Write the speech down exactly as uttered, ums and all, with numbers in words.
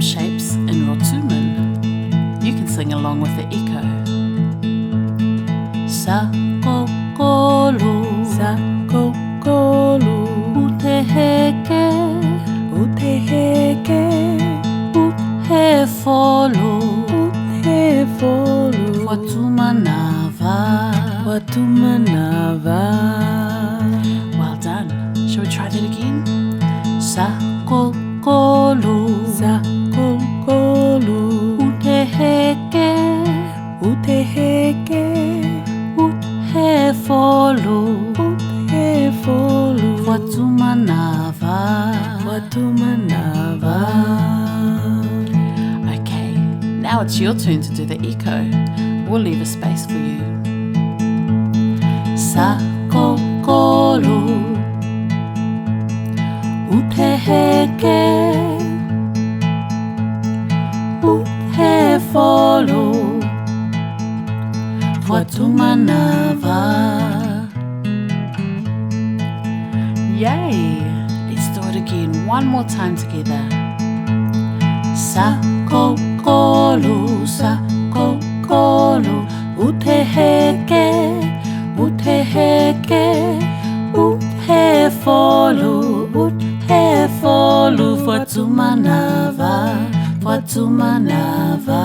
Shapes in Rotuman. You can sing along with the echo. Sa kokolo. Sa kokolo. Ut he heke. Ut he heke. Ut he folo. Ut he folo. Fua tū manava. Fua tū manava. Well done. Shall we try that again? Sa kokolo. Sa kokolo. Ut he heke. Ut he heke. Ut he folo. Ut he folo. Fua tū manava. Fua tū manava. Okay, now it's your turn to do the echo. We'll leave a space for you. Sa kokolo. Ut he heke. Ut he folo. Fua tū manava. Yay! Let's do it again one more time together. Sa kokolo, sa kokolo. Ut he heke, ut he heke. Ut he folo, ut he folo. Fua tū manava, fua tū manava.